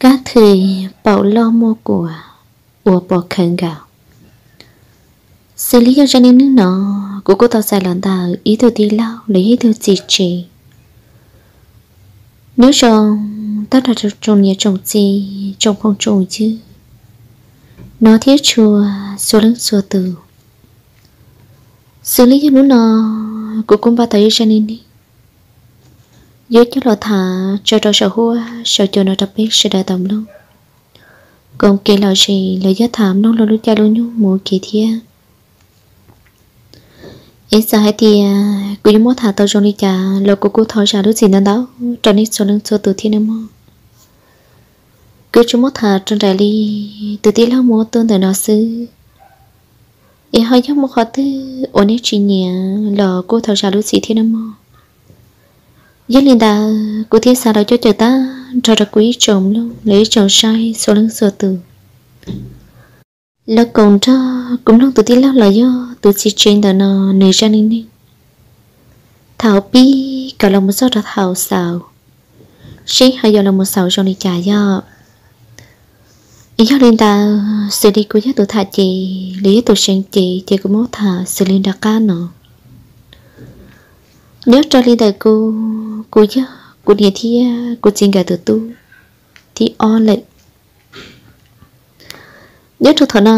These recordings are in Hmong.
Kab thwm paum loj muaj kuam uas pom khawv nkaus. Xws li yog zaj neej neeg no, kuv kuj tau txais los ntawm ib tug tij laug los yog ib tug txiv tsev. Nyob zoo tag nrho tsoom niam tsoom txiv, tsoom phooj tsoom ywg, no thiab tshua txhua leej txhua tus. Xws li yog hnub no, kuv kuj npaj tau ib zaj neej neeg yuav coj los tham tso rau saum huab saum cua no rau peb sawv daws tau mloog koom kev lom zem los yog tham mloog lub caij lub nyoog mus ua ke thiab. Es txawm hais tias kuv yuav muab tham tau zoo li cas los kuv kuj thov zam lub txim ntau ntau rau nej txhua leej txhua tus thiab nawb mog. Kuv tsuas muab tham rau nraim li tus tij laug muab tuaj ntawm no xwb. Es ho yog muaj qhov twg uas nej tsis nyiam los kuj thov zam lub txim thiab nawb mog. Yog li ntawd kuv thiaj xav los coj caw tag nrho rau kuv ib tsoom mloog los ib tsoom saib txhua leej txhua tus los koom nrog kuv mloog tus tij laug los yog tus txiv tsev ntawm no nws zaj neej neeg thaum pib kom los mus txog rau thaum xaus, seb ho yuav los mus xaus zoo li cas yog. Yog li ntawd xws li kuv yog tus tham ces los yog tus seev ces ces kuv muab tham xws li nram qab no. Nyob rau li ntawm kuv, kuv yog kuv niam thiab kuv txiv nkawd tus tub thib ob lawm. Nyob rau thaum no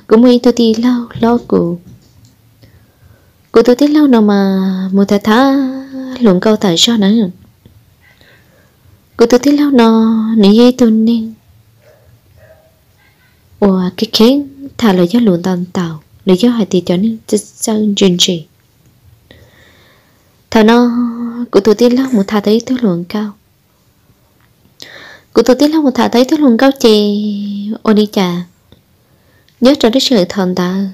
kuv muaj ib tug tij laug hlob kuv. Kuv tus tij laug no mas mus tham tham hluas nkauj tawm zog na. Kuv tus tij laug no nws yog ib tug neeg uas kheev kheev tham los yog lus ntau ntau los yog hais tias cov neeg txawj txawj ntse ntse. Thaum no kuv tus tij laug mus tham tau ib tug hluas nkauj. Kuv tus tij laug mus tham tau ib tug hluas nkauj ces ua li cas nyob rau lub sij hawm thaum ntawd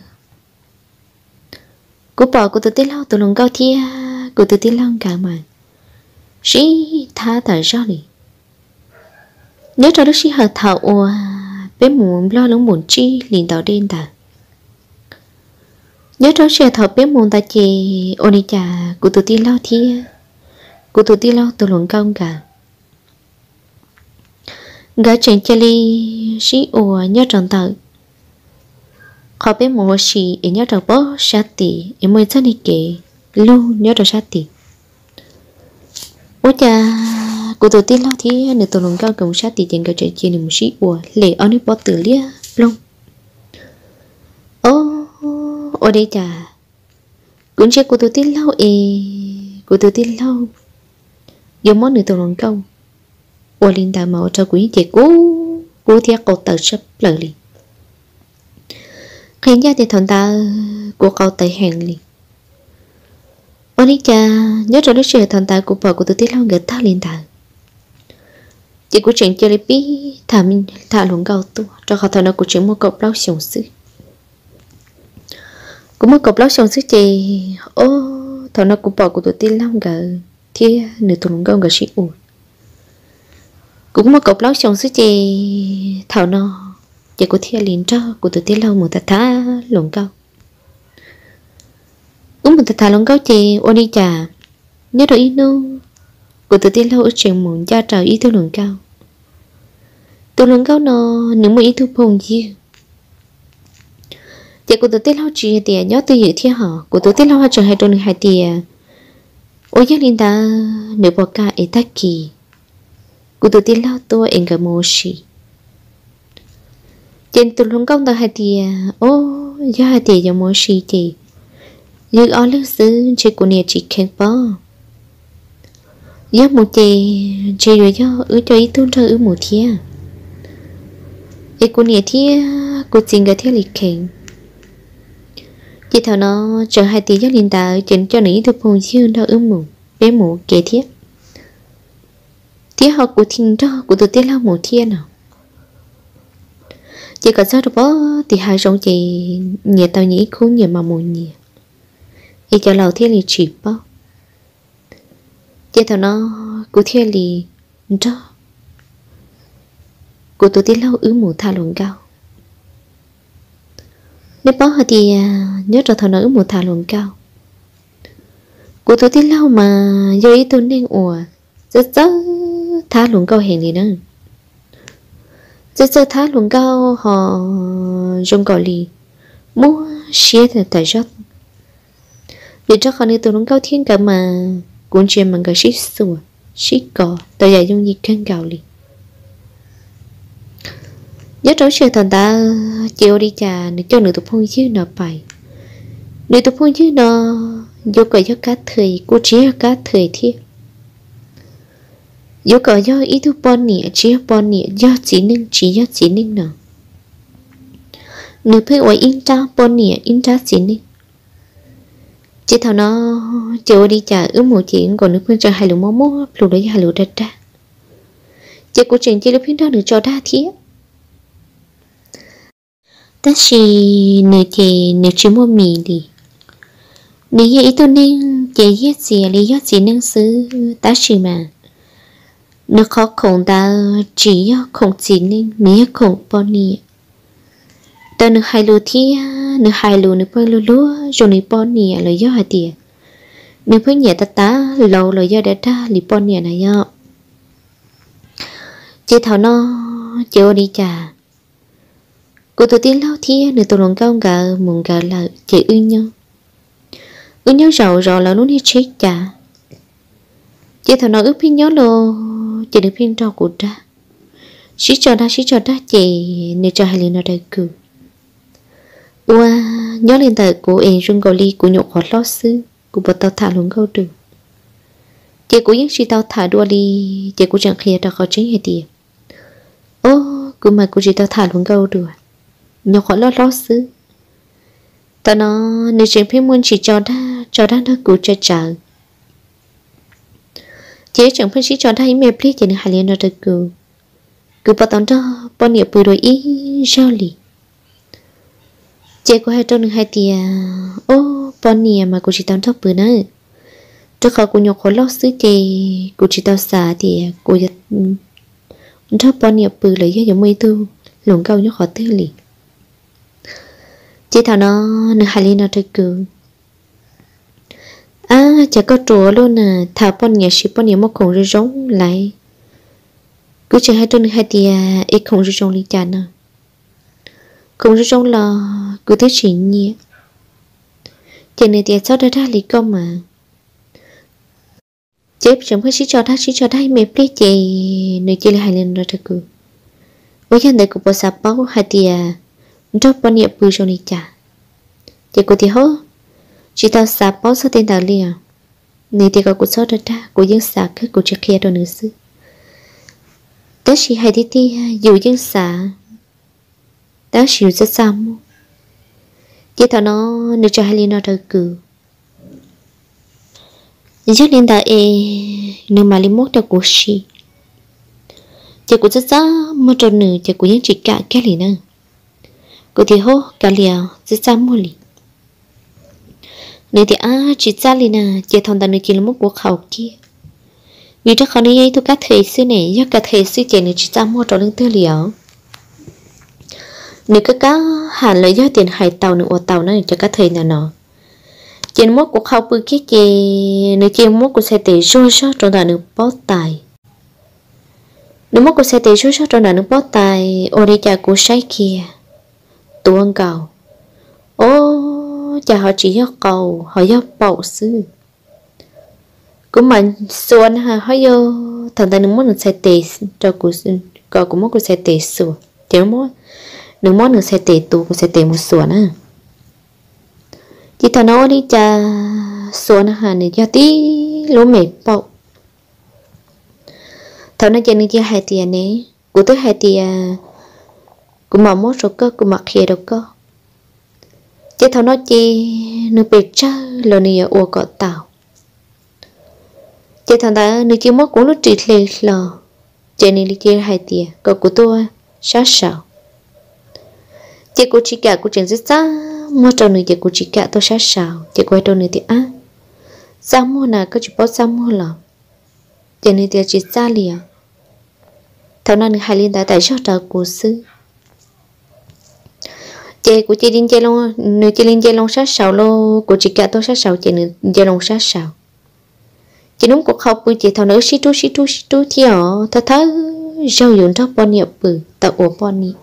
kuv pom kuv tus tij laug tus hluas nkauj thiab kuv tus tij laug nkawd mas sib thab tawm zog li. Nyob rau lub sij hawm thaum uas peb mus nplog lub npum tsib hlis ntaus dej ntawd, nyob rau lub sij hawm thaum peb mus ntawd ces ua li cas kuv tus tij laug thiab kuv tus tij laug tus hluas nkauj nkawd nkawd tseem cia li sib ua nyob rau ntawm qhov peb mus ua si es nyob rau pob sab tid es muaj ib txoj niag kev lug nyob rau sab tid. Ua cas kuv tus tij laug thiab nws tus hluas nkauj nkawd mus sab tid ces nkawd tseem cia li mus sib ua hle ob niag pob tw liab ploog. Ob, ua li cas kuv ntsia kuv tus tij laug es kuv tus tij laug yuav muab nws tus hluas nkauj ua li ntawd mas ua rau kuv yeej ces kub kub thiab qau tawv tshaj plaws li. Qhia ncaj tias thaum ntawd kuv qau tawv heev li. Ua li cas nyob rau lub sij hawm thaum ntawd kuv pom kuv tus tij laug nkawd tag li ntawd, ces kuv tseem cia li pib tham hluas nkauj tuaj rau qhov thaum no kuv tseem muaj kaum plaub xyoos xwb. Kuv muaj kaum plaub xyoos xwb ces, ob, thaum no kuv pom kuv tus tij laug nkawd thiab nws tus hluas nkauj nkawd sib ua. Kuv muaj kaum plaub xyoos xwb ces thaum no ces kuv thiaj li nrog kuv tus tij laug mus tham tham hluas nkauj. Wb mus tham tham hluas nkauj ces ua li cas nyob rau ib hnub kuv tus tij laug wb tseem mus ncaj raws ib tug hluas nkauj. Tus hluas nkauj no nws muaj ib tug phooj ywg. Ces kuv tus tij laug tsis hais tias nyob twj ywm thiab hos kuv tus tij laug ho tseem hais rau nws hais tias, ua yog li ntawd nws puas kam es tag kis kuv tus tij laug tuaj es nkawd mus ua si. Ces tus hluas nkauj ntawd hais tias, o, yog hais tias yuav mus ua si ces yog ob leeg xwb ntshe kuv niam tsis kheev pob. Yog mus ces ntshe yuav yog wb coj ib tug nrog wb mus thiab, es kuv niam thiab kuv txiv nkawd thiaj li kheev. Ces thaum no txawm hais tias yog li ntawd ces coj nws ib tug phooj ywg nrog wb mus, peb mus ua ke thiab, thiab ho kuv thiaj nrog kuv tus tij laug mus thiab no. Ces kom txog rau pob tim hav zoov ces nyias tau nyias ib khub nyias mam mus nyias, es cov laus thiaj li tsis paub. Ces thaum no kuv thiaj li nrog kuv tus tij laug wb mus tham hluas nkauj. Nej paub hais tias nyob rau thaum no wb mus tham hluas nkauj, kuv tus tij laug mas yog ib tug neeg uas txawj txawj thab hluas nkauj heev li na. txawj txawj thab hluas nkauj ho zoo nkaus li muab siab tas zog. Vim rau qhov nws tus hluas nkauj thiab nkawd mas kuv ntsia mas nkawd sib xuas sib kos tau yam yooj yim kawg nkaus li. Nyob rau sij hawm thaum ntawd ces ua li cas nws coj nws tus phooj ywg no pais. Nws tus phooj ywg no yuav kom yog kab thwm kuj tsis yog kab thwm thiab, yuav kom yog ib tug poj niam tsis yog poj niam, yog txiv neej tsis yog txiv neej no. Nws pheej ua ib nrab poj niam ib nrab txiv neej. Ces thaum no ces ua li cas wb mus ces nkaus nws pheej tseem hais lus mob mob plhu los yog hais lus dag dag, ces kuv tseem cia li pheej nrog nws tso dag thiab. Tab sis nws ces nws tsis muaj mis li. Nws yog ib tug neeg ces yog txiv li yog txiv neej xwb tab sis mas nws qhov khoom ntawd tsis yog khoom txiv neej, nws yog khoom poj niam. Tau nws hais lus thiab nws hais lus nws pheej luag luag zoo li poj niam los yog hais tias nws pheej nyiam tas tas laus los yog dag dag li poj niam na yom. Ces thaum no ces ua li cas kuv tus tij laug thiab nws tus hluas nkauj nkawd mus nkawd lawm ces wb nyob, wb nyob zaum zov lawv lub niag tsheb cav. Ces thaum no wb pheej nyob los ces nws pheej nrog kuv dag, sib tso dag sib tso dag ces nws txawm hais li no rau kuv, ua, nyob li ntawm kuv es zoo nkaus li kuv nyuam qhuav hlob xwb kuv puas tau tham hluas nkauj dua? Ces kuv yeej tsis tau tham dua li. Ces kuv tseem qhia rau qhov tseeb hais tias, o, kuv mas kuv tsis tau tham hluas nkauj dua, nyuam qhuav loj hlob xwb. Thaum no nws tseem pheej muaj ntsis tso dag tso dag nrog kuv tsawv tsawv. Ces tseem pheej sib tso dag ib me pliag ces nws hais li no rau kuv, kuv puas tau nrog poj niam pw dua ib zaug li? Ces kuv hais rau nws hais tias, o, poj niam mas kuv tsis tau nrog pw na, rau qhov kuv nyuam qhuav loj xwb ces kuv tsis tau xav tias kuv yuav nrog poj niam pw los yog yuav muaj ib tug hluas nkauj nyob qhov twg li. Ces thaum no nws hais li no rau kuv, ab, cas koj ruam luaj na, tham poj niam sis poj niam muaj khoom zoo zoo lawm. Kuv tseem hais rau nws hais tias, es khoom zoo zoo li cas no? Khoom zoo zoo los kuv twb tsis nyiam. Ces nws tias txhob dag dag li koj mas. Ces tseem pheej sib tso dag sib tso dag ib me pliag ces nws cia li hais li no rau kuv, ua, yog ntawd kuv puas xav paub hais tias nrog poj niam pw zoo li cas? Ces kuv tias, ho, tsis tau xav paub txog tej ntawd li os. Nws tias kom kuv txhob dag dag, kuv yeej xav kawg kuv tsis qhia rau nws xwb. Tab sis hais tiag tiag yus yeej xav, tab sis yus txaj txaj muag. Ces thaum no nws txawm hais li no rau kuv, yog li ntawd es nws mam li muab rau kuv sim. Ces kuv txaj txaj muag rau nws ces kuv yeej tsis kam kiag li na. Kuv tias, ho, kav liam, txaj txaj muag li. Nws tias, ab, tsis txaj li na. Ces thaum ntawd nws cia li muab kuv qhaus kiag, vim rau qhov nws yog ib tug kab them xwb ne, yog kab them xwb ces nws tsis txaj muag rau leej twg li os. Nws kab kab ham los yog tias nws hais tau nws ua tau na cov kab them ntawd no. Ces nws muab kuv qhaus pw kiag ces nws cia li muab kuv txhais tes zuag zog rau ntawm nws pob tais. Nws muab kuv txhais tes zuag zog rau ntawm nws pob tais ua li cas kuv saib kiag, tuav nkaus, o, cas ho tsis yog qau, ho yog paum xwb. Kuv mam xuas na ho yog thaum ntawd nws muab nws txhais tes rau kuv, kom kuv muab kuv txhais tes xuas ces nws muab nws txhais tes tuav kuv txhais tes mus xuas na. Ces thaum no ua li cas xuas na has nws yog tib lub me paum. Thaum no ces nws cia hais tias ne, kuv twb hais tias kuv mam muab rau koj, kuv mam qhia rau koj. Ces thaum no ces nws pes tsawg los nws yuav ua kom tau. Ces thaum ntawd nws cia muab kuv lub ris hle hlo, ces nws li cia hais tias kom kuv tuaj sab saud. Ces kuv tsis kam, kuv tseem txaj txaj muag rau nws ces kuv tsis kam tuaj sab saud ces kuv hais rau nws tias, ab, txaj muag na, koj tsis paub txaj muag los? Ces nws tias tsis txaj li os. Thaum no nws hais li ntawd tas zog rau kuv xwb. Ces kuv cia li nce, nws cia li nce loo sab saud los kuv tsis kam tuaj sab saud ces nws nce loo sab saud. Ces nws muab kuv qhau pw ces thaum no wb sib rub sib rub sib rub thiab os, thawj thawj zaug yus nrog poj niam pw tau ua poj niam.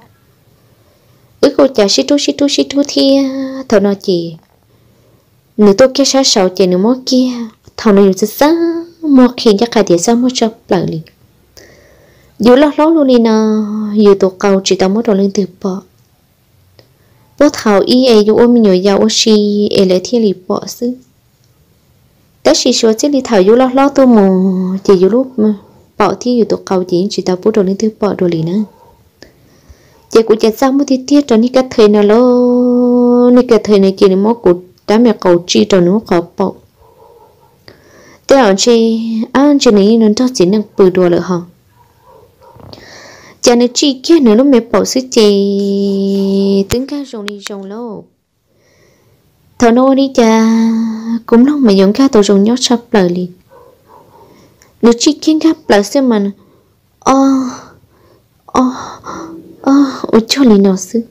Wb kuj cas sib rub sib rub sib rub thiab thaum no ces nws tuaj kiag sab saud ces nws muab kiag, thaum no yus txaj txaj muag qhia ncaj qha tias txaj muag tshaj plaws li. Yus loj hlob lug li no, yus tus qau tsis tau muab rau leej twg pom. Puag thaum ub es yus ua me nyuam yaus ua si es lawv thiaj li pom xwb. Tab sis suav txij li thaum yus loj hlob tuaj mus ces yus lub paum thiab yus tus qau ces yeej tsis tau pub rau leej twg pom dua li na. Ces kuv cas txaj muag tiag tiag rau niag Kab Thej no lauj. Niag Kab Thej no ces nws muab kuv rab me qau tsij rau nws lub qhov paum. Tej zaum ntshe, ab, ntshe nws yeej nrog txiv neej pw dua lawm hos. Ces nws tsij kiag nws lub me paum xwb ces twb nkag zoo li zoo lauj. Thaum no ua li cas kuv mloog mas yuav nkag tau zoo nyob tshaj plaws li. Nws tsij kiag nkag plaws xwb mas, o, o, o, ua cuag li no xwb.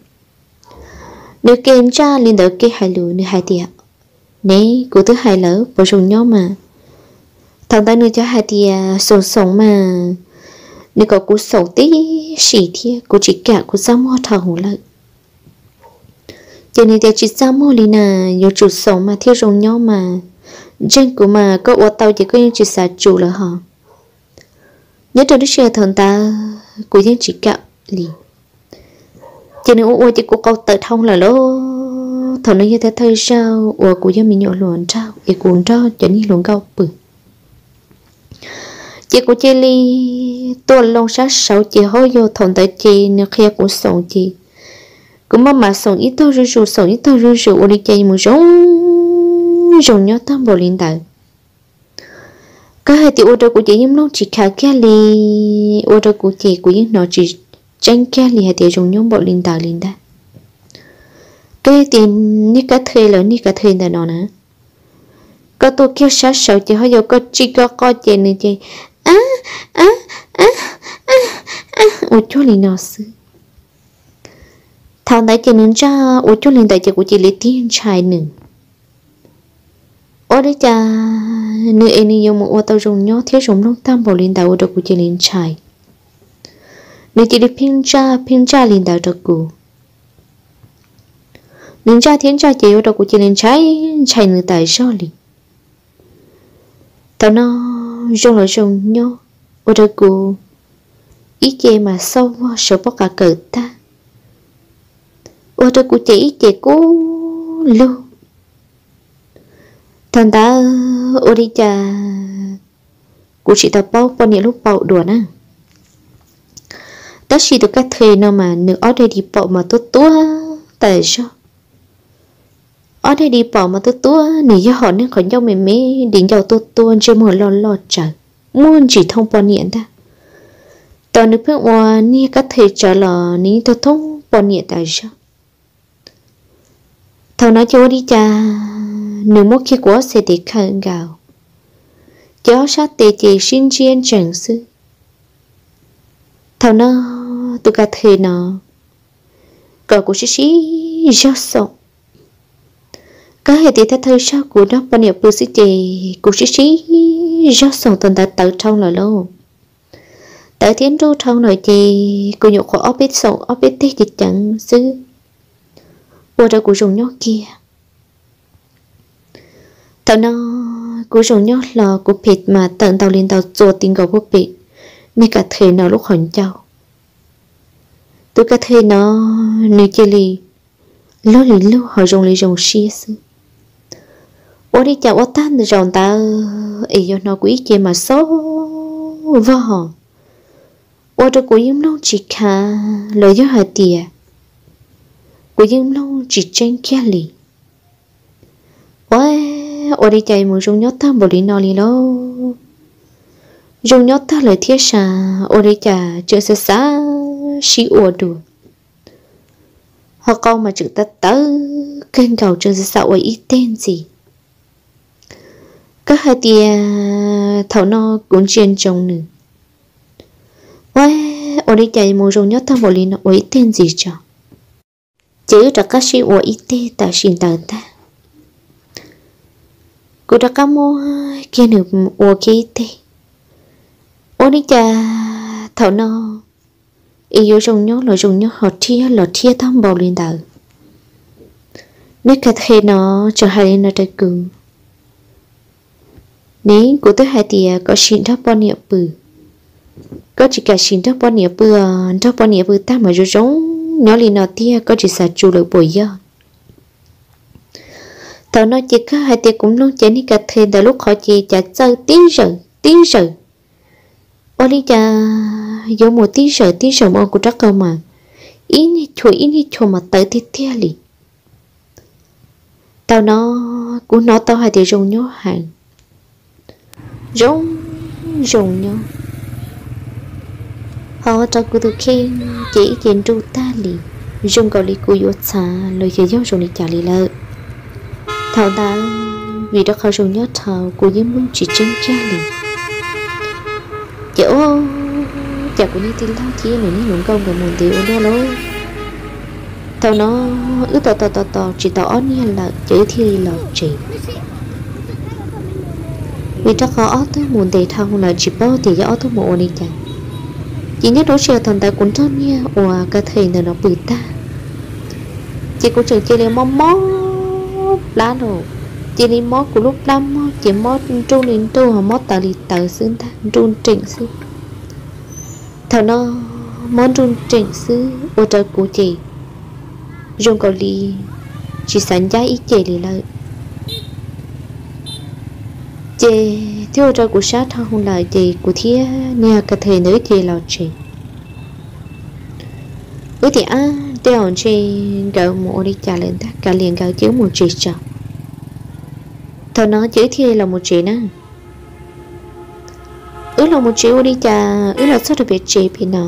Nws ke ntsaj li ntawd ke hais lus, nws hais tias, ne, kuv twb hais lawm puas zoo nyob mas. Thaum ntawd nws cov hais tias xoom xoom mas, nws kom kuv xoom tib si thiab kuv tsis kam, kuv txaj muag dhau hwv lawm. Ces nws tias tsis txaj muag li na, yuav tsum xoom mas thiaj zoo nyob mas. Ntseeg kuv mas, koj ua tau ces koj yeej tsis xav tsum lawm hos. Nyob rau lub sij hawm thaum ntawd kuv yeej tsis kam li. Ces nws ua ua ces kuv qau tawm dhau lawm lauj. Thaum no yog thawj thawj zaug uas kuv yog me nyuam hluas nraug es kuv nrog cov niag hluas nkauj pw. Ces kuv cia li tuaj loo sab saud ces hauv yus thaum ntawd ces nws qhia kuv xoom ces kuv maj mam xoom ib tog zuj zus, xoom ib tog zuj zus ua li cas mus zoo zoo nyob tag npaum li ntawd. Koj hais tias ua rau kuv ces yeej mloog tsis khav kiag li, ua rau kuv ces kuv yeej hnov tsis tseeb kiag li hais tias zoo nyob npaum li ntawd li ntag. Koj tias niag Kab Thej lawm, niag Kab Thej ntawm no na, koj tuaj kiag sab saud ces ho yog koj tsij koj qoj ces nws ces a, a, a, a, ua cuag li no xwb. Thaum ntawd ces nws ntsaj ua cuag li ntawd ces kuv cia li tig ntshai nws. Ua li cas nws es nws yuav mus ua tau zoo nyob thiab zoo mloog tag npaum li ntawd ua rau kuv cia li ntshai. Nws cia li pheej ntsaj pheej ntsaj li ntawd rau kuv. Nws ntsaj thiab ntsaj ces ua rau kuv cia li ntshai ntshai nws tas zog li. Thaum no zoo los zoo nyob, ua rau kuv ib ce mas xauj vog sawv pob qa kawm tag, ua rau kuv ces ib ce kub lug. Thaum ntawd ua li cas kuv tsis tau paub poj niam lub paum dua na. Tab sis tus Kab Thej no mas nws ob daim di paum mas tuab tuab tas zog. Ob daim di paum mas tuab tuab, nws yog hom neeg qhov ncauj me me, di ncauj tuab tuab, ntsej muag loj loj tsawv, muaj ntsis thooj poj niam ntag. Thaum nws pheej ua niag Kab Thej tsawv los nws yeej thooj thooj poj niam tas zog. Thaum no ces ua li cas nws muab kiag kuv ob txhais tes khawm nkaus, ces ob sab tes ces sib ntsiab ntsees xwb. Thaum no tus Kab Thej no kom kuv sib sib zog xoom. Koj hais tias thawj thawj zaug kuv nrog poj niam pw xwb ces kuv sib sib zog xoom tau ntawd tawv dhau lawm lauj. Tawv thiab nruj dhau lawm ces kuv nyuam qhuav ob peb xoom ob peb teg ceev ceev xwb, ua rau kuv zoo nyob kiag. Thaum no kuv zoo nyob hlo, kuv phem mas tawm ntau li ntau txua ti nkaus puag pem niag Kab Thej no lub qhov ncauj. Tus Kab Thej no nws cia li lug li lug ho zoo li zoo siab xwb. Ua li cas ua tag zaum ntawd es yuav hnov kuv ib ce mas xauj vog, ua rau kuv yeej mloog tsis khav los yog hais tias kuv yeej mloog tsis tseeb kiag li. Ua, ua li cas mus zoo nyob tag npaum li no li lauj? Zoo nyob tag lawm thiab sas, ua li cas tseem xav xav sib ua dua, ho qau mas tseem tawv tawv kawg nkaus, tseem xav xav ua ib teg ntxiv. Koj hais tias thaum no kuv ntsia ntsoov nws, ua, ua li cas mus zoo nyob tag npaum li no ua ib teg ntxiv tso. Ces wb rov qab sib ua ib teg tam sim ntawd ntag. Kuv rov qab muab kiag nws ua kiag ib teg. Ua li cas Thaum no es yuav zoo nyob los zoo nyob ho rhiab los rhiab tag npaum li ntawd. Neb ka the no tseem hais li no rau kuv, Neb, kuv twb hais tias koj sim nrog poj niam pw, koj tsis kam sim nrog poj niam pw os, nrog poj niam pw tag mas zoo zoo nyob li no tiag, koj tsis xav tsu lawm puas yog? Thaum no ces kawg hais tias kuv mloog ces neb ka the ntawm lub qhov ces cas txawj tib zawm tib zawm. Ua li cas yuav mus tib zawm tib zawm mus ua kuv rab qau mas ib niag chua ib niag chua mas tawv tiag tiag li. Thaum no kuv hnov tau hais tias zoo nyob heev, zoo zoo nyob, ho rau kuv tus kheej ces ib ce nruj tag li, zoo nkaus li kuv yuav txhav los yog zoo li cas li lawm. Thaum ntawd vim rau qhov zoo nyob dhau kuv yeej mloog tsis tseeb kiag li. Ces ub, cas kuv niag tij laug thiab nws niag hluas nkauj nkawd mus ntev ua luaj lauj. Thaum no wb tos tos tos tos tsis tau ob niag lawm ces wb thiaj li los tsev. Vim rau qhov ob tug mus ntev dhau lawm tsis paub tias yog ob tug mus ua li cas. Ces nyob rau sij hawm thaum ntawd kuv nrog niag uas ka the ntawm no pw tag, ces kuv tseem cia li mob mob plab los, cia li mob kuv lub plab mog ces mob nruj li nruj ho mob tawv li tawv xwb ntag, nruj nreem xwb. Thaum no mob nruj nreem xwb ua rau kuv ces zoo nkaus li tsis xav ncaj ib ce li lawm. Ces thiaj ua rau kuv sab dhau lawm ces kuv thiab niag ka the ntawd wb cia li los tsev. Wb tias ab tej zaum ntshe nkawd mus ua li cas lawm ntag, kav liam nkawd ces wb mus tsev tso. Thaum no ces wb thiaj los mus tsev na. Wb los mus tsev ua li cas wb los txog rau pem tsev pem no,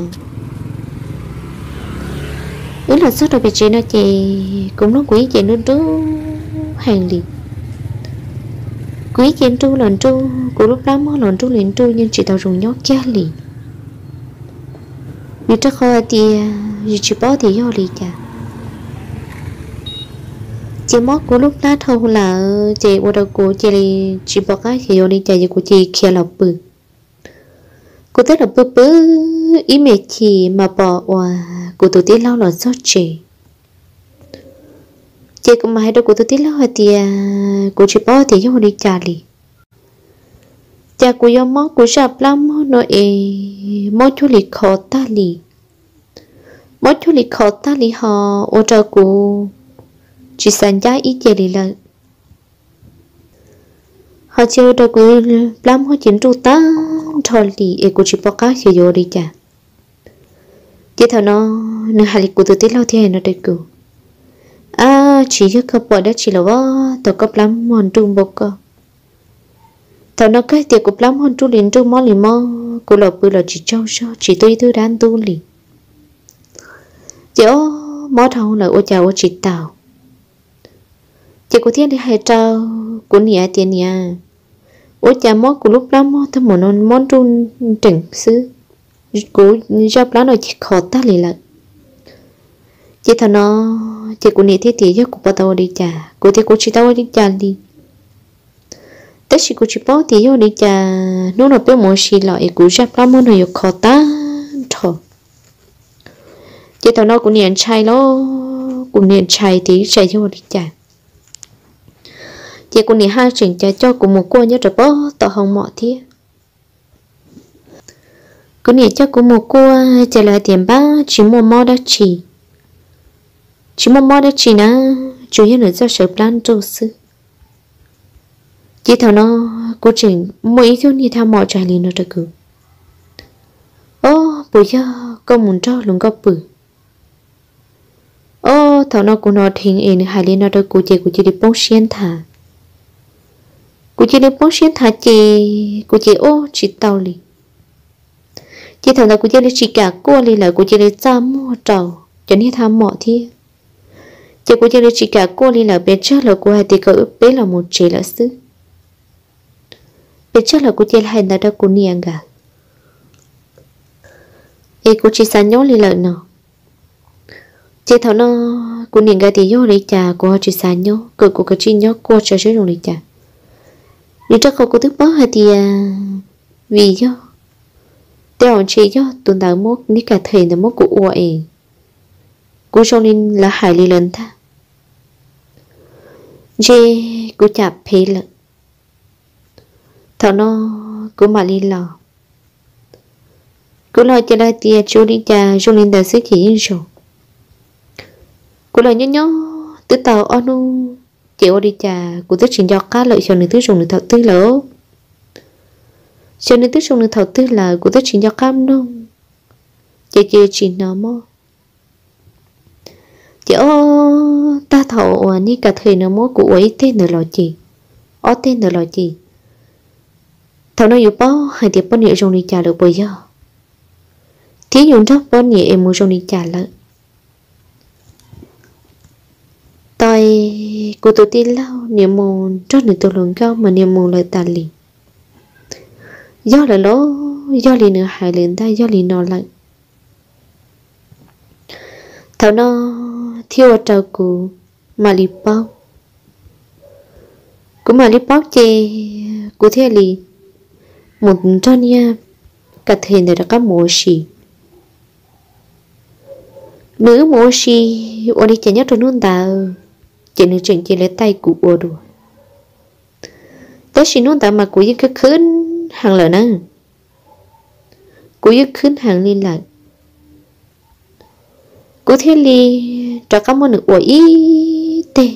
wb los txog rau pem tsev no ces kuv mloog kuv ib ce nruj nruj heev li. Kuv ib ce nruj los nruj, kuv lub plab mog los nruj li nruj, yeej tsis tau zoo nyob kiag li. Vim rau qhov hais tias yus tsis paub tias yog li cas. Ces mob kuv lub plab dhau lawm ces ua rau kuv cia li tsis pom qab xyov yuav li cas ces kuv cia li khiav los pw. Kuv twb los pw pw ib me chim mas pom uas kuv tus tij laug los txog tsev. Ces kuv mam hais rau kuv tus tij laug hais tias kuv tsis paub tias yog ua li cas li, cas kuv yuav mob kuv zaj plab mog no es mob cuag li khov tag li. Mob cuag li khov tag li ho ua rau kuv tsis xav ncaj ib ce li lawm. Ho cia ua rau kuv plab mog ces nruj tag nrho li es kuv tsis pom qab xyov yuav ua li cas. Ces thaum no nws hais li kuv tus tij laug thiaj hais no rau kuv, ab tsis yog koj pom dab tsi los as, tau koj plab mog nruj npaum koj. Thaum no kawg tias kuv plab mog nruj li nruj mob li mob, kuv los pw los tsis tsaug zog tsis tuaj ib tug dab ntub li. Ces ob mob dhau lawm ua cas ua tsis tau. Ces kuv thiaj li hais rau kuv niam tias niam, ua cas mob kuv lub plab mog tag npaum no mob nruj nreem xwb, kuv zaj plab no ces khov tag li lawm. Ces thaum no ces kuv niam thiaj tias yog kuv puas tau ua li cas, kuv tias kuv tsis tau ua li cas li. Tab sis kuv tsis paub tias yog ua li cas hnub no peb mus ua si los es kuv zaj plab mog no yuav khov tag nrho. Ces thaum no kuv niam ntshai los kuv niam ntshai tias ib tsam yog ua li cas. Ces kuv niam haj tseem coj kuv mus kuaj nyob rau pem tom hoo mom thiab. Kuv niam coj kuv mus kuaj ces lawv hais tias npab tsis muaj mob dab tsi, tsis muaj mob dab tsi na, tsuas yog nws txoj sawv plab nruj xwb. Ces thaum no kuv tseem muaj ib tug niag thaj mom tseem hais li no rau kuv, ob puas yog koj mus nrog hluas nkauj pw? Ob thaum no kuv hnov dheev es nws hais li no rau kuv ces kuv cia li poob siab nthav. Kuv cia li poob siab nthav ces kuv ces ub tsis tau li. Ces thaum ntawd kuv cia li tsis kam kuaj li lawm, kuv cia li txaj muag rau cov niag thaj mom thiab. Ces kuv cia li tsis kam kuaj li lawm, pes tsawg los kuv hais tias kom peb los mus tsev lawm xwb. Pes tsawg los kuv cia li hais ntawd rau kuv niam nkawd es kuv tsis xav nyob li lawm no. Ces thaum no kuv niam nkawd tias yog li cas kuv ho tsis xav nyob, kom kuv kav tsij nyob kuaj tso seb zoo li cas. Vim rau qhov kuv twb paub hais tias vim yog Tej zaum ntshe yog tus ntawd muab, niag ka thwm ntawd muab kuv ua es kuv zoo li lawv hais li lawm ntag. Ntshe kuv cam phem lawm. Thaum no kuv mam li los. Kuv los ces lawv tias tsis ua li cas, zoo li ntawd xwb ces yeej zoo. Kuv los nyob nyob twb tau ob hnub ces ua li cas kuv twb tsis nco qab lawm, xyov nws twb zoo nws thaum twg lawm. Xyov nws twb zoo nws thaum twg lawm, kuv twb tsis nco qab mloog, ces cia tsis hnov mog. Ces ob tag thaum uas niag ka thwm no muab kuv ua ib teg ntawd los ces, ob teg ntawd los ces, thaum no yus paub hais tias poj niam zoo li cas lawm puas yog, thiab yus nrog poj niam es mus zoo li cas lawm. Tos kuv tus tij laug niam mus nrog nws tus hluas nkauj mas niam mus lawm tas li. Yog lawm los yog li nws hais lawm ntag, yog li no lawm. Thaum no thiaj ua rau kuv mam li paub. Kuv mam li paub ces kuv thiaj li mus nrog niag ka thwm ntawd rov qab mus ua si. Nws wb mus ua si ua li cas nyob rau hnub ntawd ces nws tseem cia li taij kuv ua dua. Tab sis hnub ntawd mas kuv yeej khwb khwb heev lawm na. Kuv yeej khwb heev li lawm. Kuv thiaj li rov qab muab nws ua ib teg.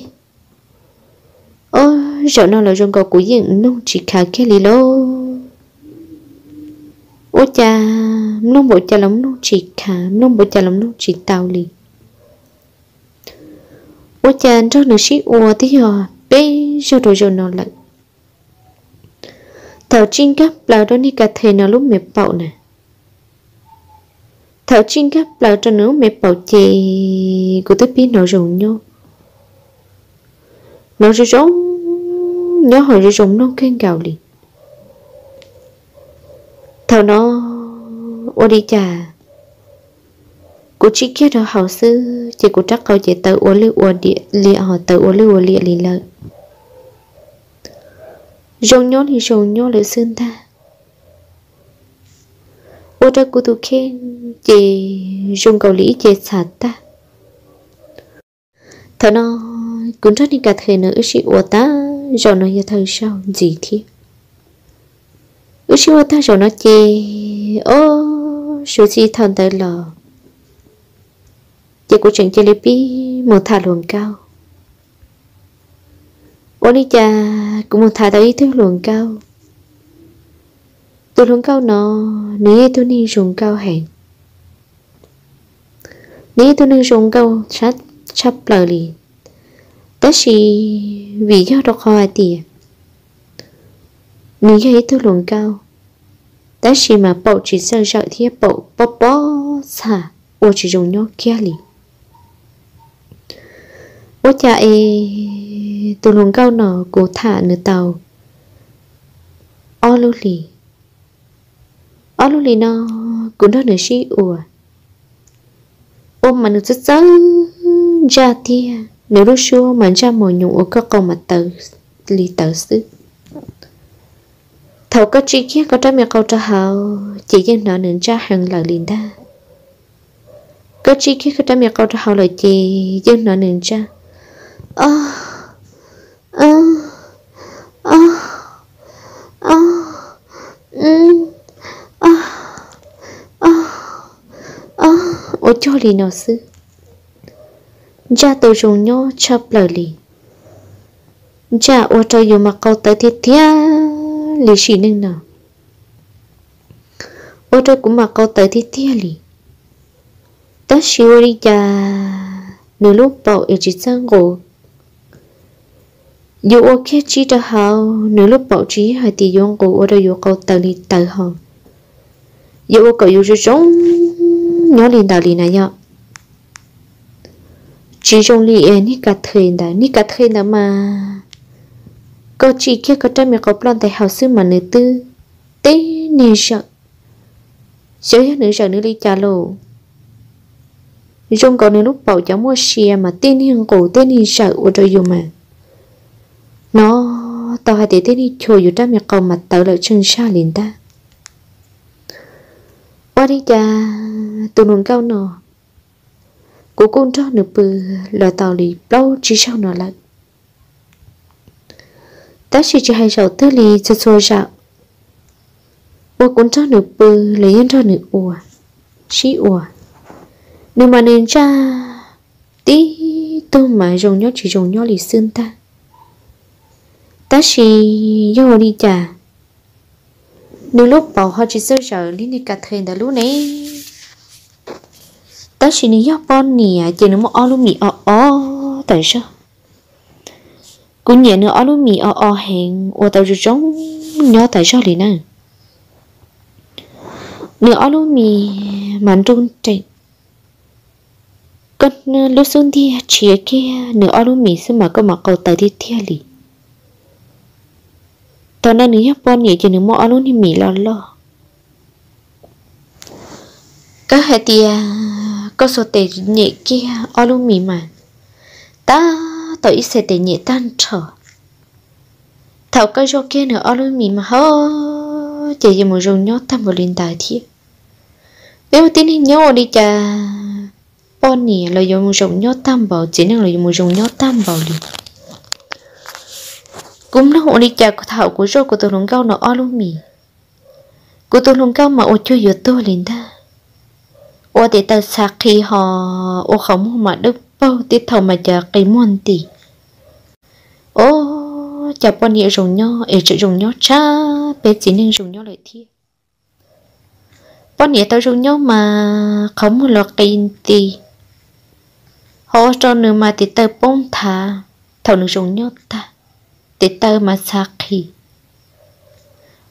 Ob, zaum no los zoo nkaus kuv yeej mloog tsis khav kiag li lauj. Ua cas mloog npaum cas los mloog tsis khav, mloog npaum cas los mloog tsis tau li. Ua cas nrog nws sib ua twb yog peb zaug rau zaum no lawm. Thaum tsij nkag plaws rau niag ka thwm no lub me paum na, thaum tsij nkag plaws rau nws lub me paum ces kuv twb pib hnov zoo nyob, hnov zoo zoo nyob ho zoo zoo mloog kawg nkaus li. Thaum no ua li cas kuv tsij kiag rau hauv xwb ces kuv rab qau ces tawv ua lwj ua liam li, ho tawv ua lwj ua liam li lawm. Zoo nyob li zoo nyob lawm xwb ntag. Ua rau kuv tus kheej ces zoo nkaus li ib ce txhav tag. Thaum no kuv nrog niag ka thwm no wb sib ua tag zaum no yog thawj zaug ntxiv thiab. Wb sib ua tag zaum no ces, ob, suav txij thaum ntawd los ces kuv tseem cia li pib mus tham hluas nkauj. Ua li cas kuv mus tham tau ib tug hluas nkauj. Tus hluas nkauj no nws yog ib tug neeg zoo nkauj heev. Nws yog ib tug neeg zoo nkauj tshaj plaws li, tab sis vim yog rau qhov hais tias nws yog ib tug hluas nkauj, tab sis mas paum tsis txawj zawm thiab paum pob pob txha, ua tsis zoo nyob kiag li. Ua cas es tus hluas nkauj no kuv tham nws tau ob lub hlis. Ob lub hlis no kuv nrog nws sib ua, ua mas nws txawj txawj ntsaj tiag, nws lub suab mas ntsaj mos nyoos ua koj qau mas tawv li tawv xwb. Thaum koj tsim kiag koj rab me qau rau hauv ces yeej hnov nws ntsaj heev lawm li ntag. Koj tsim kiag koj rab me qau rau hauv lawm ces yeej hnov nws ntsaj, o, o, o, o, o, o, o, ua cog li no xwb. Ntsaj tau zoo nyob tshaj plaws li. Ntsaj ua rau yus mas qau tawv tiag tiag li sim neej no. Ua rau kuv mas qau tawv tiag tiag li. Tab sis ua li cas nws lub paum es tsis txawj nqus. Yus ua kiag tsib rau hauv nws lub paum tsis yog hais tias yuav nqus ua rau yus qau tawv li tawv ho, yuav ua kom yus zoo zoo nyob li ntawd li na yom. Tsis zoo li niag ka thwm ntawd, niag ka thwm ntawd mas koj tsim kiag koj rab me qau ploj ntais hauv xwb mas nws twb teb niag zawm. Xyov yog nws zawm nws li cas lauj. Zoo nkaus nws lub paum cov muaj sia mas tej niag nqus tej niag zawm ua rau yus mas hnov tau hais tias tej niag chua yus rab me qau mas tawv lawm tsheej zaj li ntag. Ua li cas tus hluas nkauj no, kuv kuj nrog nws pw los tau li plaub tsib zaug no lawm, tab sis tsis hais zaum twg li, txhua txhua zaum uas kuv nrog nws pw los yog nrog nws ua, sib ua, nws mas nws ntsaj tib tug mas zoo nyob tsis zoo nyob li xwb ntag. Tab sis yog ua li cas nws lub paum ho tsis txawj zawm li niag ka thej ntawd lub ne? Tab sis nws yog poj niam ces nws muaj ob lub mis o o tas zog. Kuv nyiam nws ob lub mis o o heev, ua tau zoo zoo nyob tas zog li na. Nws ob lub mis mas nruj nreem, koj lub xub ntiag tshiav kiag nws ob lub mis xwb mas koj mam qau taws tiag tiag li. Thaum no nws yog poj niam ces nws muaj ob lub niag mis loj loj. Koj hais tias koj xuas tes nyem kiag ob lub mis mas tab tom ib txhais tes nyem tag nrho. Thaum koj zuaj kiag nws ob lub mis mas ho ces yuav mus zoo nyob tag npaum li ntawd thiab. Peb ua tib neeg nyob ua li cas poj niam los yuav mus zoo nyob tag npaum, txiv neej los yuav mus zoo nyob tag npaum li. Kuv mloog ua li cas thaum kuv zuaj kuv tus hluas nkauj no ob lub mis, kuv tus hluas nkauj mas ua cuag yuav tuag li ntag. Ua tes taw txha qhi ho ua qhov muag mas dawb paug, tib thaum mas cov qi muag nti. Ua cas poj niam zoo nyob es tseem zoo nyob tshaj peb txiv neej zoo nyob lawm thiab. Poj niam tau zoo nyob mas qhov muag los qi nti, ho ua rau nws mas tes taw poob nthav. Thaum nws zoo nyob tag, tes taw mas txha qhi,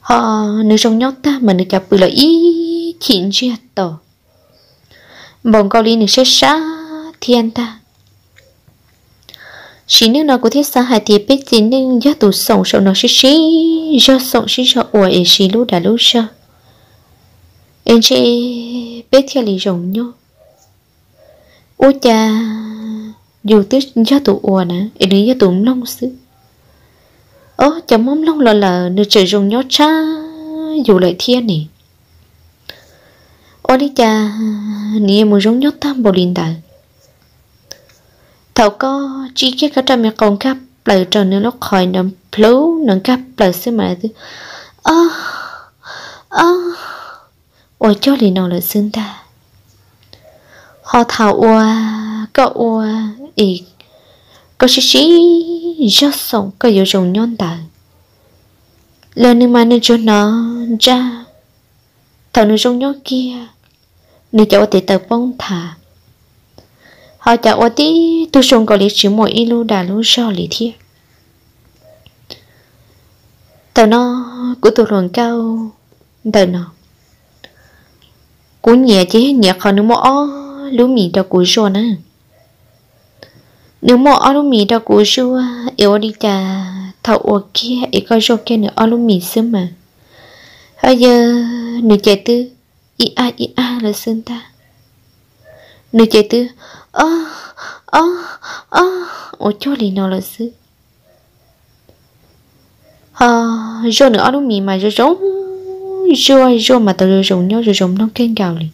ho nws zoo nyob tag mas nws cov pw los ib chim ntsiag to, npaum nkaus li nws sab sab thiab ntag. Sim neej no kuv thiaj xav hais tias peb txiv neej yog tus xoom saum no sib sib zog xoom sib zog ua es siv lub dag lub zog es ntshe peb thiaj li zoo nyob. Ua cas yus twb yog tus ua na es nws yog tus mloog xwb. Ob, cov muab mloog los lawm nws tseem zoo nyob tshaj yus lawm thiab ne. Ua li cas nws yuav mus zoo nyob tag npaum li ntawd? Thaum koj tsis kiag koj rab me qau nkag plaws rau nws lub qhov no, plhub no nkag plaws xwb mas twb, o, o, ua cuag li no lawm xwb ntag. Ho thaum uas koj ua es koj sib sib zog xoom koj yuav zoo nyob ntawd, los nws mas nws tsuas hnov ntsaj. Thaum nws zoo nyob kiag, nws cov ua tes taw poob nthav, ho cov ua tib tug zoo nkaus li tsis muaj ib lub dag lub zog li thiab. Thaum no kuv tus hluas nkauj ntawm no, kuv nyiam ces nyiam qhov nws muaj ob lub mis rau kuv zuaj na. Nws muaj ob lub mis rau kuv zuaj es ua li cas thaum ua kiag es koj zuaj kiag nws ob lub mis xwb mas, ho yog nws ces twb ib ab ib ab lawm xwb ntag. Nws ces twb, o, o, o, ua cuag li no lawm xwb. Ho zuaj nws ob lub mis mas zoo zoo, zuaj zuaj mas tau zoo zoo nyob zoo zoo mloog kawg nkaus li.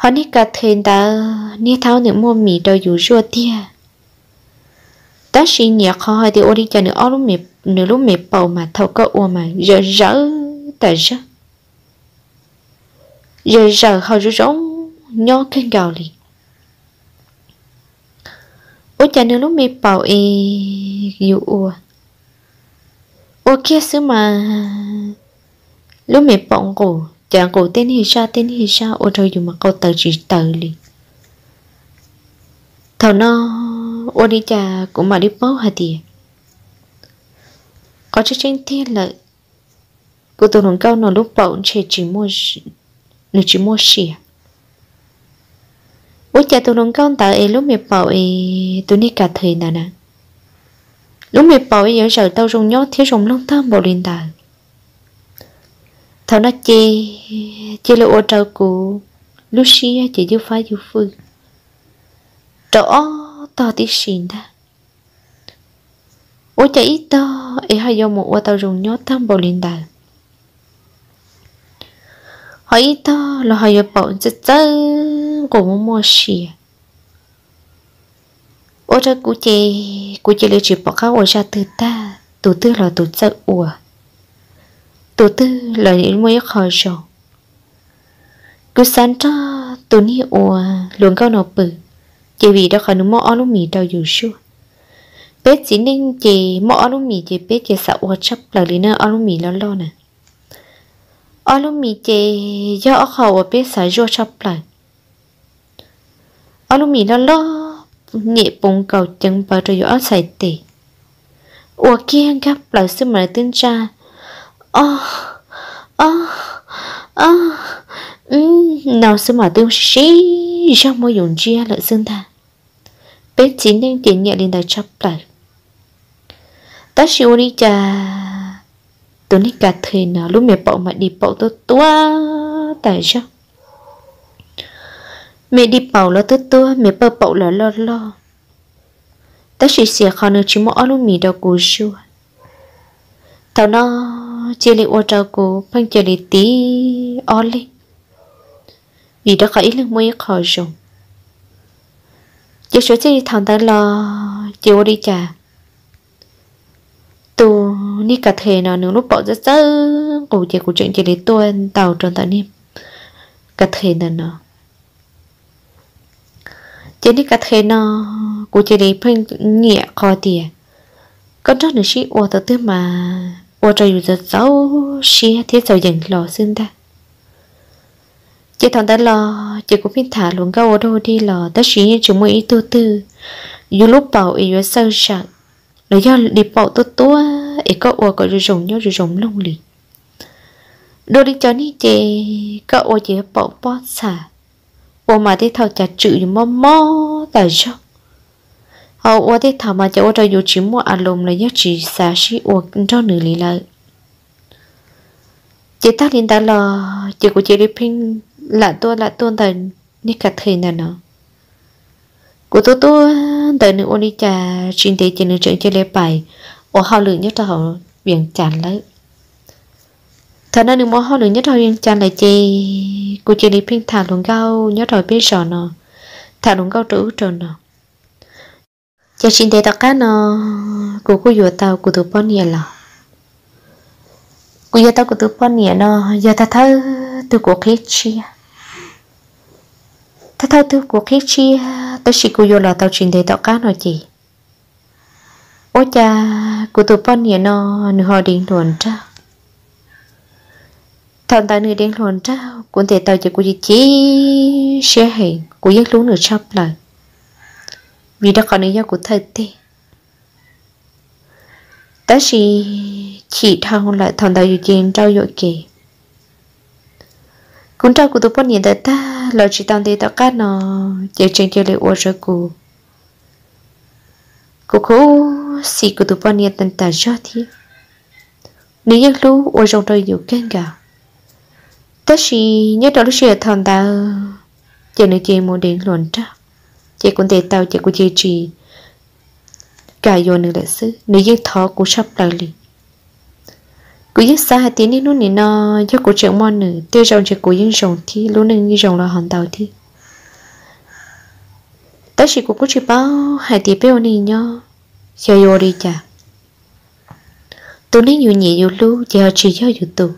Ho niag ka thej ntawd niag thaum nws muaj mis rau yus zuaj tiag, tab sis nyiam qhov hais tias ua li cas nws ob lub, nws lub me paum mas thaum koj ua mas zawm zawm tas zog, zawm zawm ho zoo zoo nyob kawg nkaus li. Ua cas nws lub me paum es yus ua, ua kiag xwb mas lub me paum nqus, cas nqus tej niag zaj tej niag zaj ua rau yus mas qau taws tsis taws li. Thaum no ua li cas kuv mam li paub hais tias qhov tseeb tseeb tiag lawm, kuv tus hluas nkauj no lub paum ntshe nws tsis muaj sia. Ua cas tus hluas nkauj ntawd es lub me paum es tus niag ka thej ntawd na, lub me paum es yuav zawm tau zoo nyob thiab zoo mloog tag npaum li ntawd. Thaum no ces cia li ua rau kuv lub siab ces yug fab yug fwj rau ob tog tib si ntag. Ua cas ib tog es ho yuav mus ua tau zoo nyob tag npaum li ntawd? Ho ib tog los ho yuav paum txawj txawj nqus muaj muaj sia. Ua rau kuv ces kuv cia li tsis pom qab ua zaj twg tag, tus twg los tus txawj ua, tus twg los muaj ib qho zoo. Kuv xav nrog tus niag ua hluas nkauj no pw, ces vim rau qhov nws muaj ob lub mis rau yus zuaj. Peb txiv neej ces muaj ob lub mis ces peb ces xav ua tshaj plaws li na, ob lub mis loj loj na. Ob lub mis ces yog ob qho uas peb xav zuaj tshaj plaws. Ob lub mis loj loj nyem poov nkaus ceev npaws rau yus ob txhais tes, ua kiag nkag plaws xwb mas twb ntsaj o, o, o, no xwb mas twb sib zog muab yus ntsiab lawm xwb ntag. Peb txiv neej ces nyiam li ntawd tshaj plaws. Tab sis ua li cas tus niag Kav Them no lub me paum mas di paum tuab tuab tas zog. Me di paum los tuab tuab, me pawg paum los loj loj, tab sis xiam qhov nws tsis muaj ob lub mis rau kuv zuaj. Thaum no cia li ua rau kuv pheej cia li tiv ob leeg, vim rau qhov ib leeg muaj ib qho zoo. Ces suav txij thaum ntawd los ces ua li cas tus niag Kav Them no nws lub paum txawj txawj nqus ces kuv tseem cia li tuaj ntaus rau ntawm niag Kav Them ntawm no. Ces niag Kav Them no kuv cia li pheej nyiam qhov tias koj nrog nws sib ua tau twg mas ua rau yus txaus txaus siab thiab txaus yeem hlo xwb ntag. Ces thaum ntawd los ces kuv pheej tham hluas nkauj ua dog dig los tab sis yeej tsis muaj ib tug twg yus lub paum es yuav txawj zawm los yog di paum tuab tuab es koj ua kom zoo zoo nyob zoo zoo mloog li. Dua li cov niag ces koj ua ces yuav paum pob txha, ua mas tej thaum cas tswm yus mob mob tas zog, ho ua tej thaum mas cas ua rau yus tsis muaj a loos los yog tsis xav sib ua nrog nws li lawm. Ces tag li ntawd los ces kuv cia li pheej lam tuaj lam tuaj ntawm niag Kav Them ntawm no. Kuv tuaj tuaj ntawm nws ua li cas tsis ntev ces nws tseem cia li pais ua hauj lwm nyob rau hauv Vias Cas lawm. Thaum no nws mus ua hauj lwm nyob rau Vias Cas lawm ces kuv cia li pheej tham hluas nkauj nyob rau peb zos no, tham hluas nkauj rau ub rau no. Ces tsis ntev tom qab no kuv kuj yuav tau kuv tus poj niam los. Kuv yuav tau kuv tus poj niam no yog thawj thawj tug kuv qhib tshiab. Thawj thawj tug kuv qhib tshiab tab sis kuv yuav los tau tsis ntev tom qab no ces ua cas kuv tus poj niam no nws ho deev hluas nraug. Thaum ntawd nws deev hluas nraug kuv ntes tau ces kuv chim chim siab heev, kuv yeej hlub nws tshaj plaws vim rau qhov nws yog kuv thawj teg. Tab sis chim dhau lawm thaum ntawd yus ces nrauj yuam kev. Kuv nrauj kuv tus poj niam ntawd tag los tsis tau ntev tom qab no ces tseem cia li ua rau kuv, kuv khuv xim kuv tus poj niam tas zog thiab. Nws yeej hlub ua zoo rau yus kawg nkaus, tab sis nyob rau lub sij hawm thaum ntawd ces nws cia li mus deev hluas nraug, ces kuv ntes tau ces kuv cia li tsis kam yuav nws lawm xwb, nws yeej thov kuv tshaj plaws li. Kuv yeej xav hais tias niaj hnub nim no yog kuv tseem muaj nws tej zaum ntshe kuv yeej zoo thiab lub neej yeej zoo los ho ntau thiab. Tab sis kuv kuj tsis paub hais tias peb ua neej nyob xyov yuav ua li cas. Tus neeg yus nyiam yus hlub ces ho tsis yog yus tus.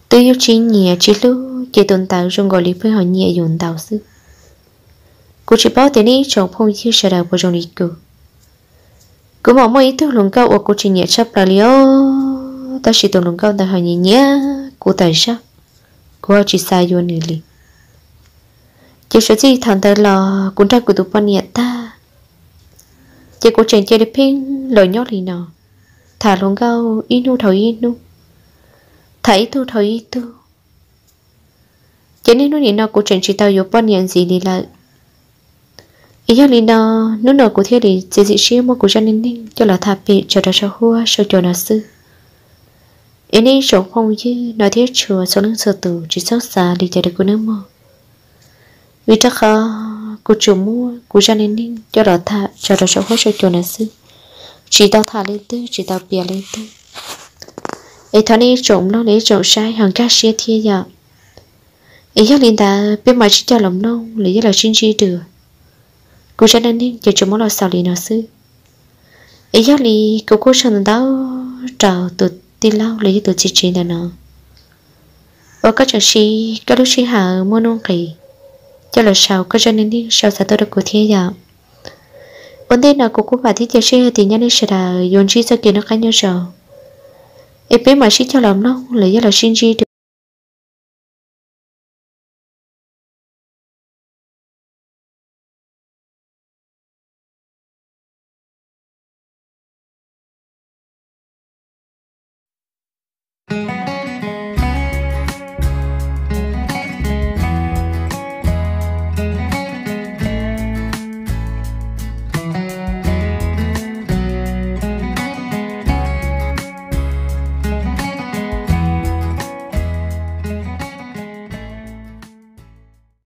Tus yus tsis nyiam tsis hlub ces tus ntawd zoo nkaus li pheej ho nyiam yus ntau xwb. Kuv tsis paub tias nej ib tsoom phooj ywg sawv daws puas zoo li kuv. Kuv mam muaj ib tug hluas nkauj uas kuv tsis nyiam tshaj plaws li os, tab sis tus hluas nkauj ntawd ho nyiam nyiam kuv tas zog, kuv ho tsis xav yuav nws li. Ces suav txij thaum ntawd los kuv nrauj kuv tus poj niam tag, ces kuv tseem cia li pheej los nyob li no, tham hluas nkauj ib hnub dhau ib hnub, tham ib tug dhau ib tug. Ces niaj hnub nim no kuv tseem tsis tau yuav poj niam ntxiv li lawm. Es yog li no, hnub no kuv thiaj li txiav txim siab muab kuv zaj neej neeg coj los tham pem tso rau saum huab saum cua no xwb. Es nej ib tsoom phooj ywg no thiab tshua txhua leej txhua tus tsis txhob xav li cas rau kuv nawb mog, vim rau qhov kuv tsuas muab kuv zaj neej neeg coj los tham tso rau saum huab saum cua no xwb, tsis tau tham leej twg tsis tau piav leej twg. Es thov nej ib tsoom mloog los ib tsoom saib ho nkag siab thiab yom. Es yog li ntawd peb mam sib cog los mloog los yog los sib ntsib dua. Kuv zaj neej neeg ces tsuas muab los xaus li no xwb. Es yog li kuv kuj sau ntau ntau rau tus tij laug los yog tus txiv tsev ntawm no uas koj tseem siv koj lub sij hawm muaj nuj nqis coj los sau koj zaj neej neeg sau txhais tau rau kuv thiab yom. Ua ntej no kuv kuj vam thiab cia siab hais tias nyob nej sawv daws yuav ntsib txoj kev noj qab nyob zoo. Es peb mam sib cog los mloog los yog los sib ntsib